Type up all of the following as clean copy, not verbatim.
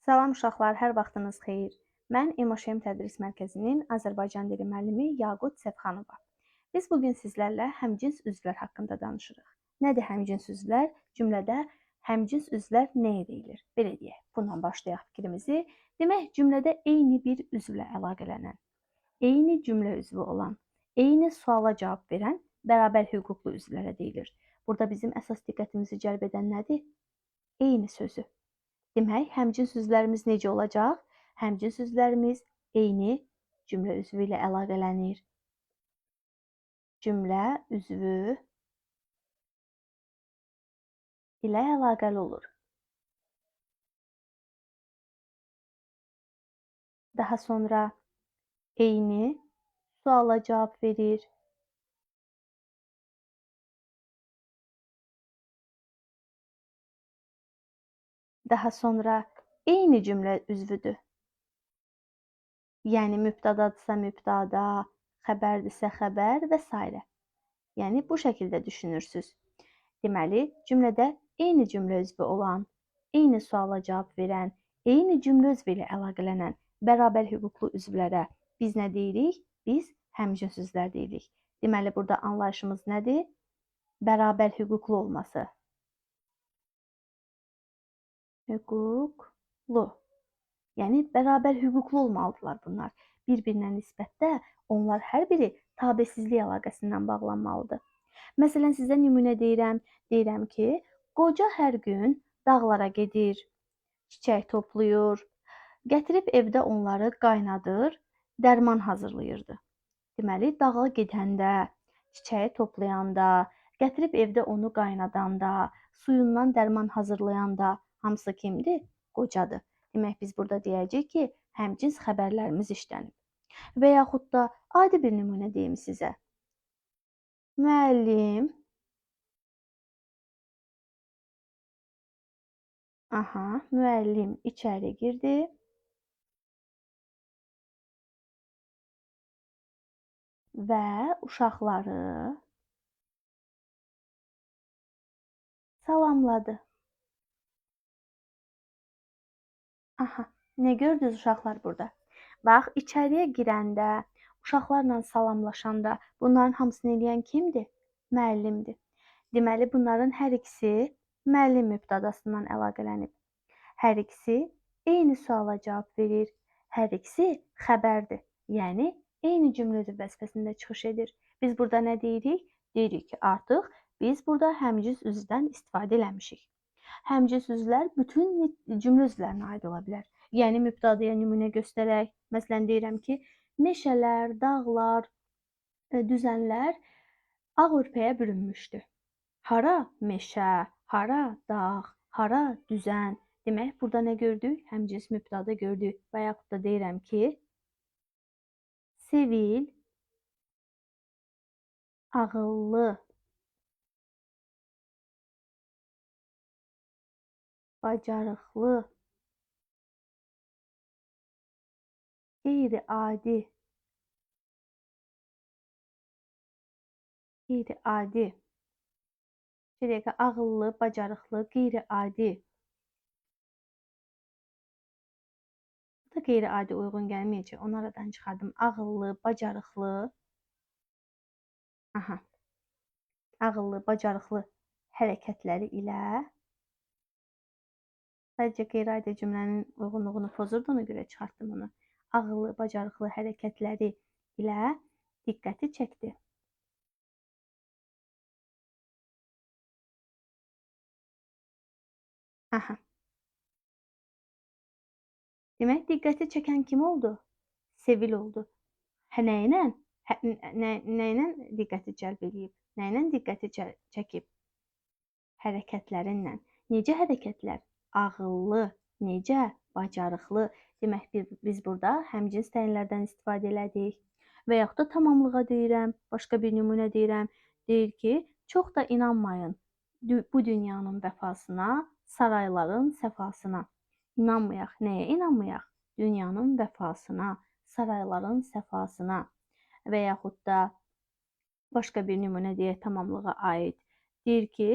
Salam uşaqlar, hər vaxtınız xeyir. Mən MHM Tədris Mərkəzinin Azərbaycan dili müəllimi Yaqut Səfxanova. Biz bugün sizlərlə həmcins üzvlər haqqında danışırıq. Nədir həmcins üzvlər? Cümlədə həmcins üzvlər nəyə deyilir? Belə deyək. Bundan başlayaq fikrimizi. Demək, cümlədə eyni bir üzvlə əlaqələnən, eyni cümlə üzvü olan, eyni suala cavab verən bərabər hüquqlu üzvlərə deyilir. Burada bizim əsas diqqətimizi cəlb edən nədir? Eyni sözü. Demək, həmcins üzvlərimiz necə olacaq? Həmcins üzvlərimiz eyni cümlə üzvü ilə əlaqələnir. Cümlə üzvü ilə əlaqəli olur. Daha sonra eyni suala cavab verir. Daha sonra eyni cümlə üzvüdür. Yəni mübtədadırsa mübtəda, xəbərdirsə xəbər və s. Yəni bu şəkildə düşünürsünüz. Deməli, cümlədə eyni cümlə üzvü olan, eyni suala cavab verən, eyni cümlə üzvü ilə əlaqələnən bərabər hüquqlu üzvlərə biz nə deyirik? Biz həmcins üzvlər deyirik. Deməli, burada anlayışımız nədir? Bərabər hüquqlu olması. Hüquqlu. Yəni, bərabər hüquqlu olmalıdırlar bunlar. Bir-birinə nisbətdə onlar hər biri tabesizlik əlaqəsindən bağlanmalıdır. Məsələn, sizə nümunə deyirəm. Deyirəm ki, qoca hər gün dağlara gedir, çiçək toplayır, gətirib evdə onları qaynadır, dərman hazırlayırdı. Deməli, dağa gedəndə, çiçəyi toplayanda, gətirib evdə onu qaynadanda, suyundan dərman hazırlayanda hamısı kimdir? Qocadır. Demək, biz burada deyəcəyik ki, həmcins xəbərlərimiz işlənib. Və yaxud da adi bir nümunə deyim sizə. Müəllim, müəllim içəri girdi. Və uşaqları salamladı. Nə gördünüz uşaqlar burada? Bax, içəriyə girəndə, uşaqlarla salamlaşanda bunların hamısını eləyən kimdir? Müəllimdir. Deməli, bunların hər ikisi müəllim mübtədasından əlaqələnib. Hər ikisi eyni suala cavab verir. Hər ikisi xəbərdir. Yəni, eyni cümlə üzvü vəzifəsində çıxış edir. Biz burada nə deyirik? Deyirik ki, artıq biz burada həmcins üzvdən istifadə eləmişik. Həmcins üzvlər bütün cümlə üzvlərinə aid ola bilər. Yəni, mübtədaya nümunə göstərək, məsələn, deyirəm ki, meşələr, dağlar, düzənlər ağ örpəyə bürünmüşdü. Hara meşə, hara dağ, hara düzən. Demək, burada nə gördük? Həmcins mübtəda gördük. Və yaxud da deyirəm ki, Sevil, ağıllı, bacarıqlı, qeyri-adi, qeyri-adi, bir dəqiqə, ağıllı, bacarıqlı, qeyri-adi. Bu da qeyri-adi uyğun gəlməyəcək. Onu aradan çıxardım. Ağıllı, bacarıqlı. Ağıllı, bacarıqlı hərəkətləri ilə. Sadəcə qeyri-adi cümlənin uyğunluğunu pozurdu, ona görə çıxartdım onu. Ağıllı, bacarıqlı hərəkətləri ilə diqqəti çəkdi. Demək, diqqəti çəkən kim oldu? Sevil oldu. Nə ilə? Nə ilə diqqəti cəlb eləyib? Nə ilə diqqəti çəkib? Hərəkətlərinlə. Necə hərəkətlər? Ağıllı, necə? Bacarıqlı. Demək, biz burada həmcins təyinlərdən istifadə elədik. Və yaxud da tamamlığa deyirəm, başqa bir nümunə deyirəm. Deyir ki, çox da inanmayın bu dünyanın vəfasına, sarayların səfasına. İnanmayaq. Nəyə inanmayaq? Dünyanın vəfasına, sarayların səfasına. Və yaxud da başqa bir nümunə deyək tamamlığa aid. Deyir ki,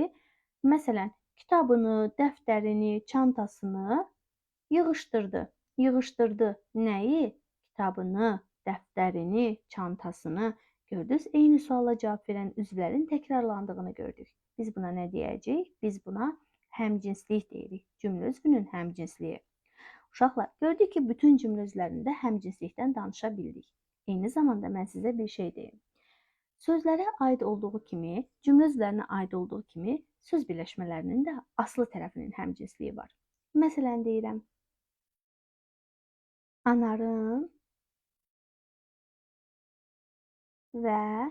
məsələn, kitabını, dəftərini, çantasını Yığışdırdı. Yığışdırdı. Nəyi? Kitabını, dəftərini, çantasını. Gördünüz, eyni suala cavab verən üzvlərin təkrarlandığını gördük. Biz buna nə deyəcəyik? Biz buna həmcinslik deyirik. Cümlə üzvünün həmcinsliyi. Uşaqlar, gördük ki, bütün cümlə üzvlərində həmcinslikdən danışa bildik. Eyni zamanda mən sizə bir şey deyim. Sözlərə aid olduğu kimi, cümlə üzvlərinə aid olduğu kimi söz birləşmələrinin də aslı tərəfinin həmcinsliyi var. Məsələn deyirəm, Anarın və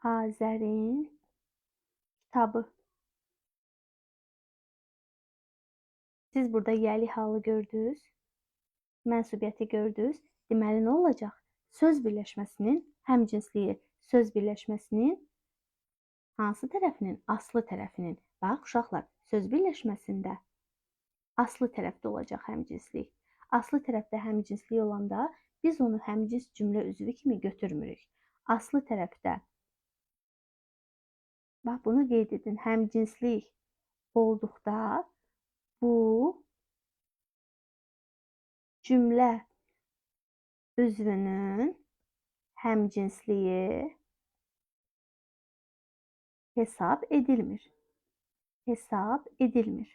Azərin kitabı. Siz burada yəli halı gördünüz, mənsubiyyəti gördünüz. Deməli, nə olacaq? Söz birləşməsinin həmcinsliyi, söz birləşməsinin hansı tərəfinin? Aslı tərəfinin. Bax, uşaqlar, söz birləşməsində aslı tərəfdə olacaq həmcinslik. Aslı tərəfdə həmcinslik olanda biz onu həmcins cümlə üzvü kimi götürmürük. Aslı tərəfdə, bax, bunu qeyd edin, həmcinslik olduqda bu cümlə üzvünün həmcinsliyi hesab edilmir. Hesab edilmir.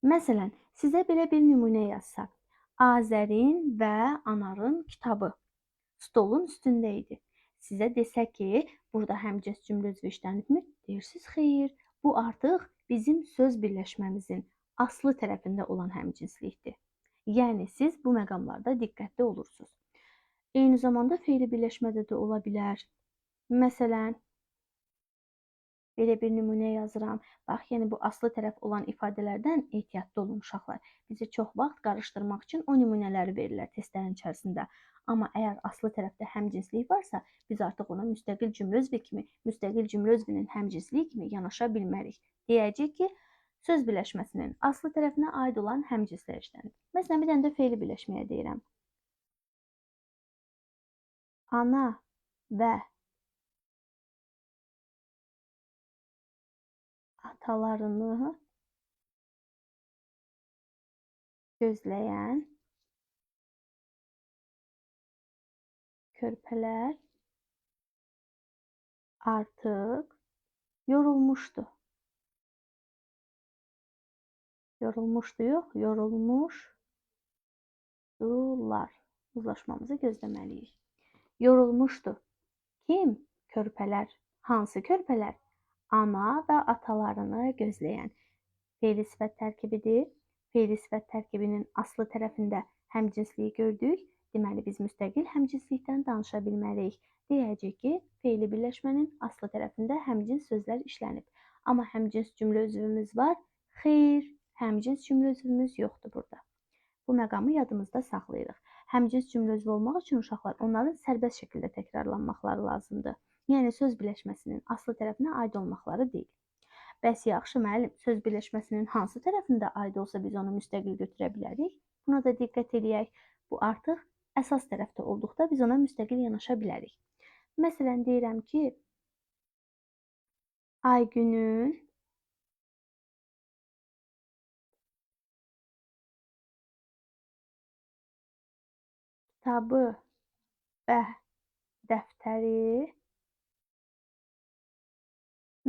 Məsələn, sizə belə bir nümunə yazsaq. Azərin və Anarın kitabı stolun üstündə idi. Sizə desə ki, burada həmcins cümlə üzvü işlənibmi? Deyirsiniz, xeyr. Bu artıq bizim söz birləşməmizin aslı tərəfində olan həmcinslikdir. Yəni, siz bu məqamlarda diqqətli olursunuz. Eyni zamanda feili birləşmədə də ola bilər. Məsələn, belə bir nümunə yazıram. Bax, yəni bu aslı tərəf olan ifadələrdən ehtiyatlı olun uşaqlar. Bizi çox vaxt qarışdırmaq üçün o nümunələri verirlər testlərin içərisində. Amma əgər aslı tərəfdə həmcinslik varsa, biz artıq ona müstəqil cümlə üzvü kimi, müstəqil cümlə üzvünün həmcinsliyi kimi yanaşa bilmərik. Deyəcək ki, söz birləşməsinin aslı tərəfinə aid olan həmcinslər işlənib. Məsələn, bir dənə də feili birləşməyə deyirəm. Ana və atalarını gözləyən körpələr artıq yorulmuşdu. Yorulmuşdu yox, yorulmuşdular. Uzlaşmamızı gözləməliyik. Yorulmuşdu. Kim? Körpələr. Hansı körpələr? Ana və atalarını gözləyən. Feili sifət tərkibidir. Feili sifət tərkibinin aslı tərəfində həmcinsliyi gördük. Deməli, biz müstəqil həmcinslikdən danışa bilməliyik. Deyəcək ki, feili birləşmənin aslı tərəfində həmcins sözlər işlənib. Amma həmcins cümlə üzvümüz var. Xeyr, həmcins cümlə üzvümüz yoxdur burada. Bu məqamı yadımızda saxlayırıq. Həmcins cümlə üzvü olmaq üçün uşaqlar onların sərbəst şəkildə təkrarlanmaqları lazımdır. Yəni, söz birləşməsinin aslı tərəfinə aid olmaqları deyil. Bəs yaxşı, müəllim, söz birləşməsinin hansı tərəfində aid olsa biz onu müstəqil götürə bilərik? Buna da diqqət eləyək. Bu artıq əsas tərəfdə olduqda biz ona müstəqil yanaşa bilərik. Məsələn, deyirəm ki, Aygünün kitabı və dəftəri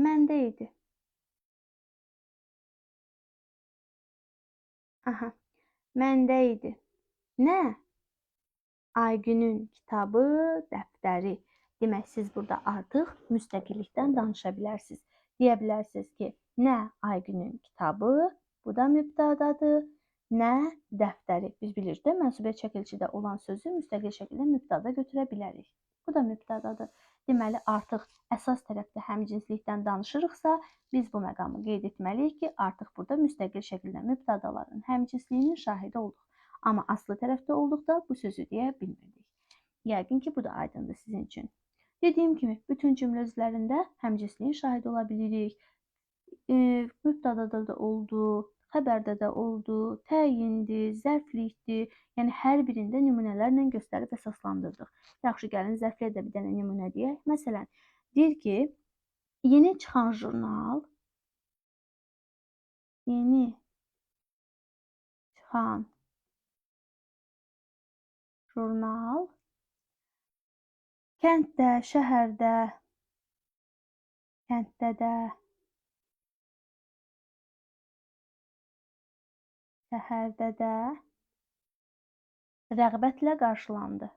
məndə idi. Aha, məndə idi. Nə? Aygünün kitabı, dəftəri. Demək, siz burada artıq müstəqillikdən danışa bilərsiniz. Deyə bilərsiniz ki, nə Aygünün kitabı, bu da mübtədadır, nə dəftəri. Biz bilirik də, mənsubiyyət şəkilçidə olan sözü müstəqil şəkildə mübtəda götürə bilərik. Bu da mübtədadır. Deməli, artıq əsas tərəfdə həmcinslikdən danışırıqsa, biz bu məqamı qeyd etməliyik ki, artıq burada müstəqil şəkildə mübtədaların həmcinsliyinin şahidi olduq. Amma aslı tərəfdə olduqda bu sözü deyə bilmirdik. Yəqin ki, bu da aydındır sizin üçün. Dediyim kimi, bütün cümlə üzvlərində həmcinsliyin şahidi ola bilirik. Mübtədada da oldu, xəbərdə də oldu, təyindir, zərflikdir. Yəni, hər birində nümunələrlə göstərib əsaslandırdıq. Yaxşı, gəlin zərfliyə də bir dənə nümunə deyək. Məsələn, deyir ki, yeni çıxan jurnal Yeni çıxan jurnal kənddə, şəhərdə, kənddə də, şəhərdə də rəğbətlə qarşılandı.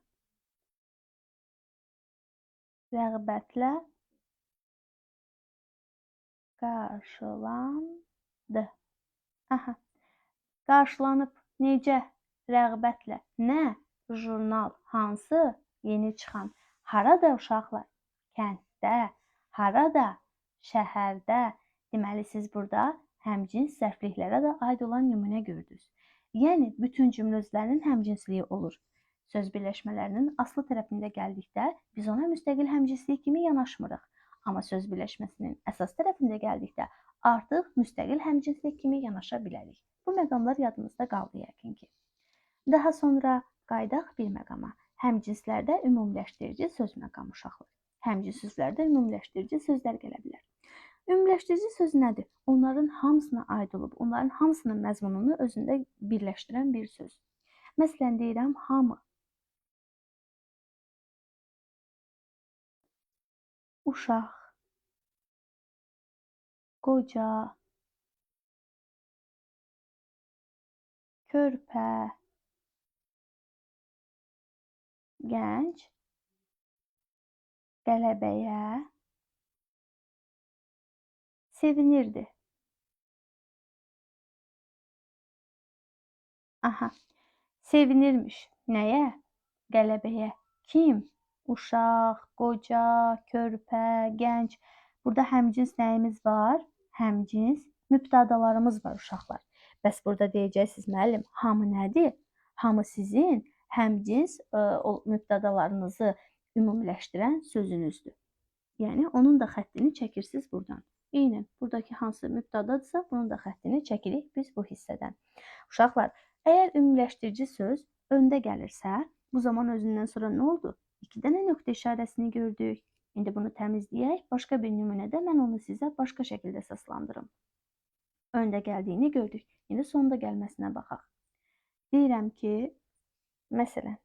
Rəğbətlə qarşılandı. Aha. Qarşılanıb necə? Rəğbətlə. Nə? Jurnal. Hansı? Yeni çıxan. Harada uşaqlar? Kənddə. Harada? Şəhərdə. Deməli, siz burada həmcins zərfliklərə də aid olan nümunə gördünüz. Yəni, bütün cümlə üzvlərinin həmcinsliyi olur. Söz birləşmələrinin aslı tərəfində gəldikdə biz ona müstəqil həmcinslik kimi yanaşmırıq. Amma söz birləşməsinin əsas tərəfində gəldikdə artıq müstəqil həmcinslik kimi yanaşa bilərik. Bu məqamlar yadımızda qaldı yəqin ki. Daha sonra qayıdaq bir məqama. Həmcinslərdə ümumiləşdirici söz məqamı uşaqlar. Həmcins sözlərdə ümumiləşdirici sözlər gələ bilər. Ümumiləşdirici söz nədir? Onların hamısına aid olub, onların hamısının məzmununu özündə birləşdirən bir söz. Məsələn, deyirəm, hamı. Uşaq, qoca, körpə, gənc, qələbəyə sevinirdi. Aha, sevinirmiş. Nəyə? Qələbəyə. Kim? Uşaq, qoca, körpə, gənc. Burada həmcins nəyimiz var? Həmcins mübtədalarımız var uşaqlar. Bəs burada deyəcəksiniz, müəllim, hamı nədir? Hamı sizin həmcins mübtədalarınızı ümumiləşdirən sözünüzdür. Yəni, onun da xəttini çəkirsiniz buradan. Eynən, buradakı hansı mübtədadırsa, bunun da xəttini çəkirik biz bu hissədən. Uşaqlar, əgər ümumiləşdirici söz öndə gəlirsə, bu zaman özündən sonra nə oldu? 2 dənə nöqtə işarəsini gördük. İndi bunu təmizləyək. Başqa bir nümunədə mən onu sizə başqa şəkildə əsaslandırım. Öndə gəldiyini gördük. İndi sonda gəlməsinə baxaq. Deyirəm ki, məsələn,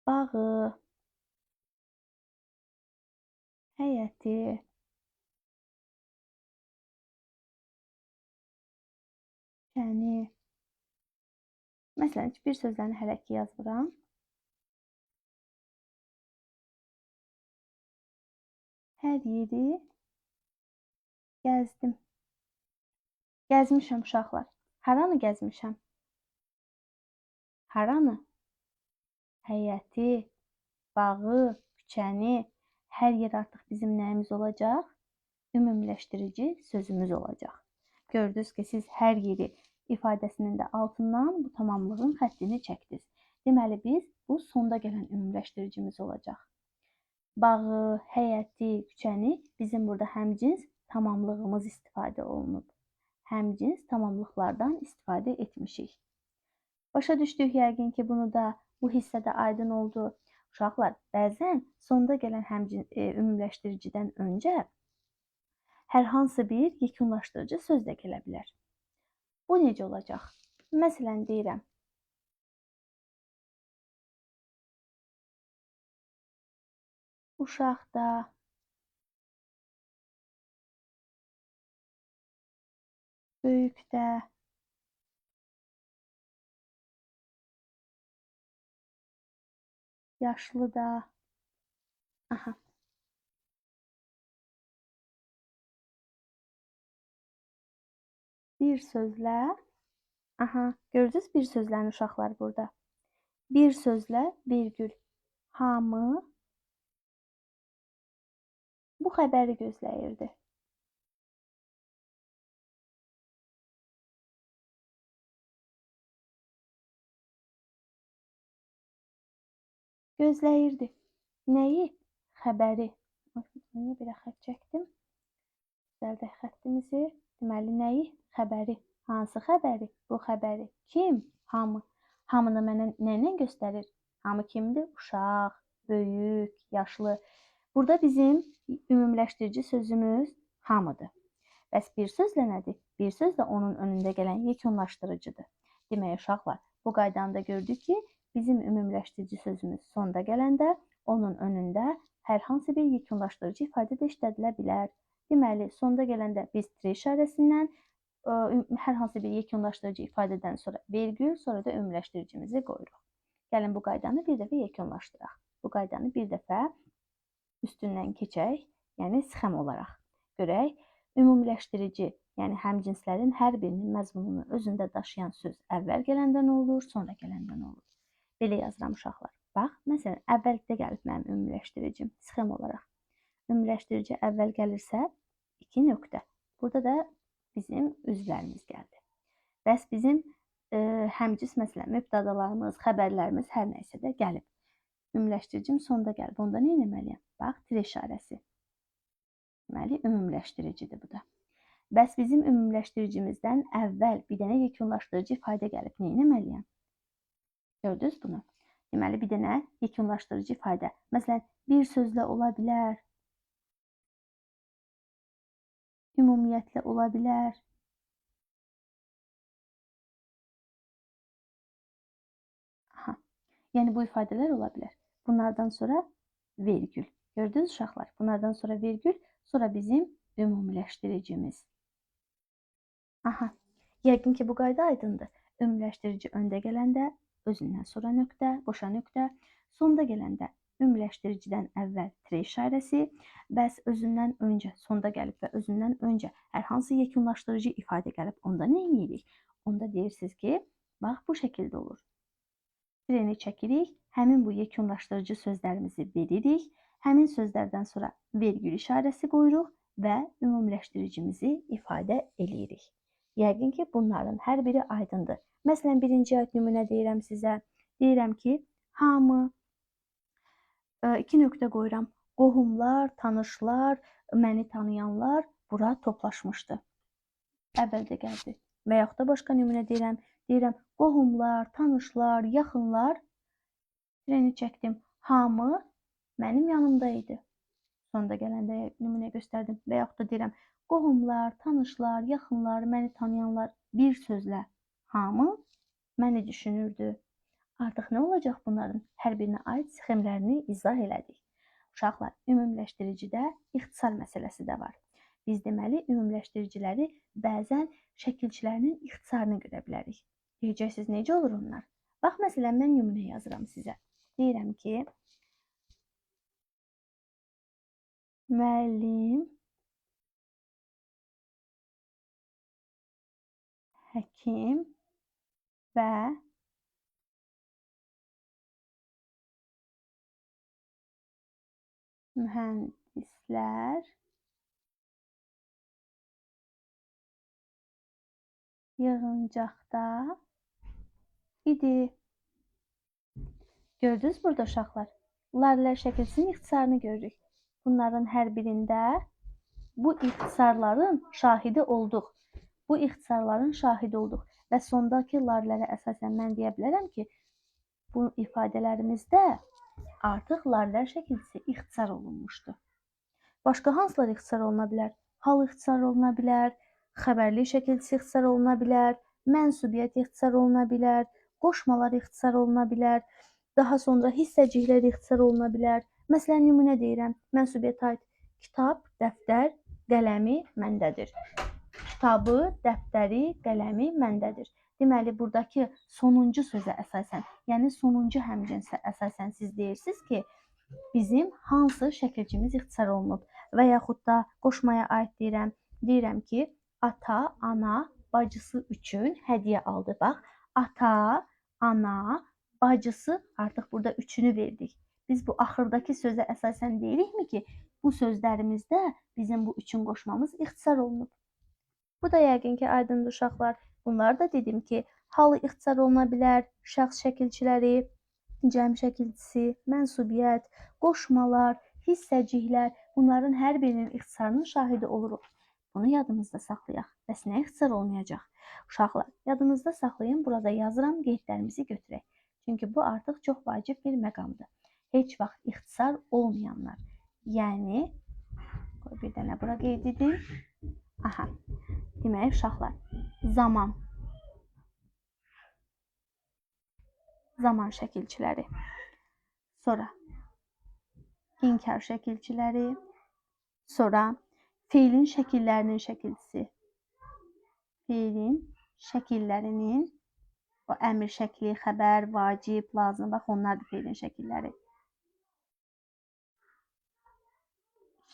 bağı, həyəti, küçəni. Məsələn, bir sözlərini hələ ki yazmıram. Hər yeri gəzdim. Gəzmişəm uşaqlar. Haranı gəzmişəm? Haranı? Həyəti, bağı, küçəni. Hər yer artıq bizim nəyimiz olacaq? Ümumiləşdirici sözümüz olacaq. Gördünüz ki, siz hər yeri ifadəsinin də altından bu tamamlığın xəttini çəkdiniz. Deməli, biz bu sonda gələn ümumiləşdiricimiz olacaq. Bağı, həyəti, küçəni bizim burada həmcins tamamlığımız istifadə olunub. Həmcins tamamlıqlardan istifadə etmişik. Başa düşdük yəqin ki, bunu da bu hissədə aydın oldu. Uşaqlar, bəzən sonda gələn həmcins ümumiləşdiricidən öncə hər hansı bir yekunlaşdırıcı söz də gələ bilər. Bu necə olacaq? Məsələn, deyirəm. Uşaq da, böyük də, yaşlı da. Aha. Bir sözlə, aha, gördünüz bir sözlərini uşaqlar burada. Bir sözlə, virgül, hamı bu xəbəri gözləyirdi. Gözləyirdi. Nəyi? Xəbəri. Niyə belə xətt çəkdim? Düzəldək xəttimizi. Deməli, nəyi? Xəbəri. Hansı xəbəri? Bu xəbəri. Kim? Hamı. Hamını mənə nə ilə göstərir? Hamı kimdir? Uşaq, böyük, yaşlı. Burada bizim ümumiləşdirici sözümüz hamıdır. Bəs bir sözlə nədir? Bir sözlə onun önündə gələn yekunlaşdırıcıdır. Demək, uşaqlar, bu qaydanı da gördük ki, bizim ümumiləşdirici sözümüz sonda gələndə onun önündə hər hansı bir yekunlaşdırıcı ifadə də işlədilə bilər. Deməli, sonda gələndə biz tire işarəsindən hər hansı bir yekunlaşdırıcı ifadədən sonra vergül, sonra da ümumiləşdiricimizi qoyuruq. Gəlin bu qaydanı bir dəfə yekunlaşdıraq. Bu qaydanı bir dəfə üstündən keçək, yəni sxem olaraq. Görək, ümumiləşdirici, yəni həmcinslərin hər birinin məzmununu özündə daşıyan söz əvvəl gələndə nə olur, sonra gələndə nə olur? Belə yazıram uşaqlar. Bax, məsələn, əvvəldə gəlib mənim ümumiləşdiricim sxem olaraq. Ümumiləşdirici əvvəl gəlirsə 2 nöqtə. Burada da bizim üzvlərimiz gəldi. Bəs bizim həmcins, məsələn, mübtədalarımız, xəbərlərimiz hər nə isə də gəlib. Ümumiləşdiricim sonda gəlib. Onda nə etməliyəm? Bax, tire işarəsi. Deməli, ümumiləşdiricidir bu da. Bəs bizim ümumiləşdiricimizdən əvvəl bir dənə yekunlaşdırıcı ifadə gəlib. Nə etməliyəm? Gördünüz bunu? Deməli, bir dənə yekunlaşdırıcı ifadə. Məsələn, bir sözlə ola bilər, ümumiyyətlə ola bilər. Aha. Yəni, bu ifadələr ola bilər. Bunlardan sonra vergül. Gördünüz uşaqlar? Bunlardan sonra vergül, sonra bizim ümumiləşdiricimiz. Aha. Yəqin ki, bu qayda aydındır. Ümumiləşdirici öndə gələndə, özündən sonra nöqtə, boşa nöqtə, sonda gələndə ümumiləşdiricidən əvvəl tire işarəsi, bəs özündən öncə, sonda gəlib və özündən öncə hər hansı yekunlaşdırıcı ifadə gəlib, onda nə edirik? Onda deyirsiniz ki, bax bu şəkildə olur. Tireni çəkirik, həmin bu yekunlaşdırıcı sözlərimizi veririk, həmin sözlərdən sonra vergül işarəsi qoyuruq və ümumiləşdiricimizi ifadə eləyirik. Yəqin ki, bunların hər biri aydındır. Məsələn, birinci aid nümunə deyirəm sizə. Deyirəm ki, hamı, 2 nöqtə qoyuram. Qohumlar, tanışlar, məni tanıyanlar bura toplaşmışdı. Əvvəldə gəldi. Və yaxud da başqa nümunə deyirəm. Deyirəm, qohumlar, tanışlar, yaxınlar. Treni çəkdim. Hamı mənim yanımda idi. Sonda gələndə nümunə göstərdim. Və yaxud da deyirəm, qohumlar, tanışlar, yaxınlar, məni tanıyanlar bir sözlə hamı məni düşünürdü. Artıq nə olacaq bunların? Hər birinə aid sxemlərini izah elədik. Uşaqlar, ümumiləşdiricidə ixtisar məsələsi də var. Biz deməli, ümumiləşdiriciləri bəzən şəkilçilərinin ixtisarını görə bilərik. Deyəcəksiniz, necə olur onlar? Bax, məsələn, mən nümunə yazıram sizə. Deyirəm ki, müəllim, həkim və mühəndislər yığıncaqda idi. Gördünüz burada uşaqlar? Larilər şəkilçisinin ixtisarını görürük. Bunların hər birində bu ixtisarların şahidi olduq. Bu ixtisarların şahidi olduq. Və sondakı larilərə əsasən mən deyə bilərəm ki, bu ifadələrimizdə artıq larilər şəkilçisi ixtisar olunmuşdu. Başqa hansılar ixtisar oluna bilər? Hal ixtisar oluna bilər, xəbərlik şəkilçisi ixtisar oluna bilər, mənsubiyyət ixtisar oluna bilər, qoşmalar ixtisar oluna bilər, daha sonra hissəciklər ixtisar oluna bilər. Məsələn, nümunə deyirəm, mənsubiyyətə aid kitab, dəftər, qələmi məndədir. Kitabı, dəftəri, qələmi məndədir. Deməli, buradakı sonuncu sözə əsasən, yəni sonuncu həmcinsə əsasən siz deyirsiniz ki, bizim hansı şəkilcimiz ixtisar olunub və yaxud da qoşmaya aid deyirəm, deyirəm ki, ata, ana, bacısı üçün hədiyyə aldı. Bax, ata, ana, bacısı, artıq burada üçünü verdik. Biz bu axırdakı sözə əsasən deyirikmi ki, bu sözlərimizdə bizim bu üçün qoşmamız ixtisar olunub. Bu da yəqin ki, aydındır uşaqlar. Bunlar da dedim ki, halı ixtisar oluna bilər, şəxs şəkilçiləri, cəm şəkilçisi, mənsubiyyət, qoşmalar, hissəciklər, bunların hər birinin ixtisarının şahidi oluruq. Bunu yadımızda saxlayaq. Bəs nə ixtisar olmayacaq? Uşaqlar, yadınızda saxlayın, burada yazıram, qeydlərimizi götürək. Çünki bu artıq çox vacib bir məqamdır. Heç vaxt ixtisar olmayanlar, Yəni, qoy bir dənə bura qeyd edim. Aha. Demək, uşaqlar, zaman. Zaman şəkilçiləri. Sonra inkar şəkilçiləri. Sonra feilin şəkillərinin şəkilçisi. Feilin şəkillərinin o əmr şəkli, xəbər, vacib, lazım. Bax, onlar da feilin şəkilləri.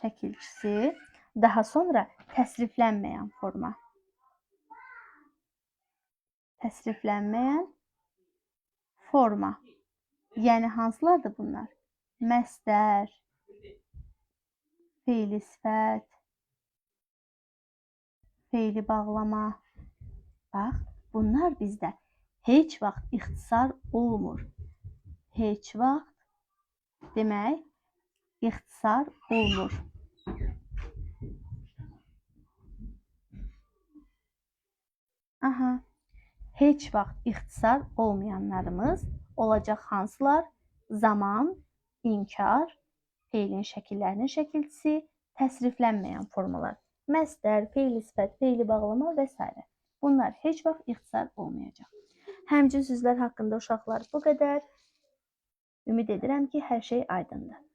Şəkilçisi. Daha sonra təsriflənməyən forma. Təsriflənməyən forma. Yəni hansılardır bunlar? Məsdər, feili sifət, feili bağlama. Bax, bunlar bizdə heç vaxt ixtisar olmur. Heç vaxt demək, ixtisar olmur. Aha. Heç vaxt ixtisar olmayanlarımız olacaq hansılar? Zaman, inkar, feilin şəkillərinin şəkilçisi, təsriflənməyən formalar. Məsdər, feili sifət, feili bağlama və s. Bunlar heç vaxt ixtisar olmayacaq. Həmcins sözlər haqqında uşaqlar bu qədər. Ümid edirəm ki, hər şey aydındır.